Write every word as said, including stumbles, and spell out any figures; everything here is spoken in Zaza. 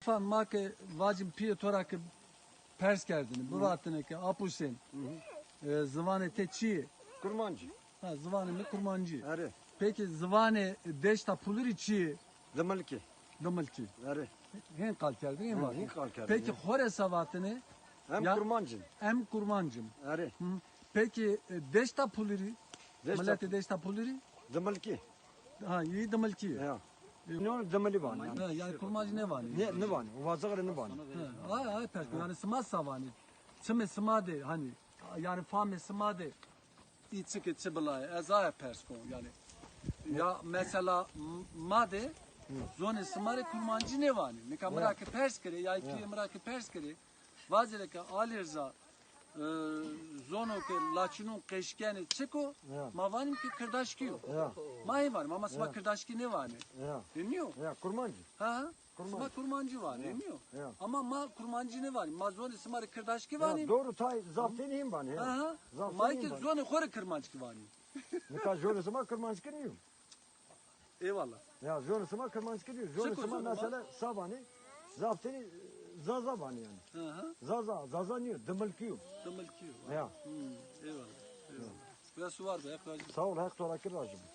Fan ma ke vacim piyê to ra ke pers kerdine, bivatine ke Apo Husên, e, zivanê tê çi yê? Kurmancî. Ha, zivanê mi kurmancî. Erê. Peki zivanê deşta Pulirî çi yê? Dimilkî. Dimilkî. Erê. Hên qal kerdine, hên Hı, vatine. hên qal kerdine. Peki xo rê se vatine? Em Ya- kurmancin. Em kurmancim. Erê. Hı. Peki e, deşta Pulirî? Deşta- Miletê deşta Pulirî? Dimilkî. Ha, yî Dimilkî yê. Ya. No dimilî vanê. Ha, yani kurmancî nêvanê. Ne, nêvanê. Wazixre nêvanê. Ha, ay, ay, pers kon. Yani sima se vanê. Çimê sima de hani, yani famê sima de. Î çike çi bilayê? Ez aye pers kon yani. Ya mesela m- ma de zonê sima rê kurmancî nêvanê. Nika mi ra ke pers kerê, ya piyê mi ra ke pers kerê, vazêre ke Alî Riza, e, zono ke laçinon qeşkenê çik o, Ya. Ma vanîm ke kirdaşkî yo. Ya. Ma hê vanîm ama sima Ya. kirdaşkî nêvanê. Ya. Hênî yo? Ya, kurmancî. Ha ha. Kurmancî. Sima kurmancî vanê, Ya. hênî yo? Ya. Ama ma kurmancî nêvanîm. Ma zonê sima rê kirdaşkî Ya, vanîm. doğru tay zaftênî hîn vanê. Ha ha. Zaftênî Ma hîn ke vanê. zonê xo rê kirmancî vanîm. Nika zonê sima kurmancî nîyo. Eyvallah. Ya zonê sima kurmancî nîyo. Zonê Çik o sima zonê ma? Mesela se vanê, zaftênî Zaza vanê yani. Hı hı. Zaza, Zaza nîyo, Dimilkî yo. Dimilkî yo. Ya. Hmm, eyvallah. Eyvallah. Ya suvar be, ya kıracı. Sağ ol, Heq to ra kir razî bo.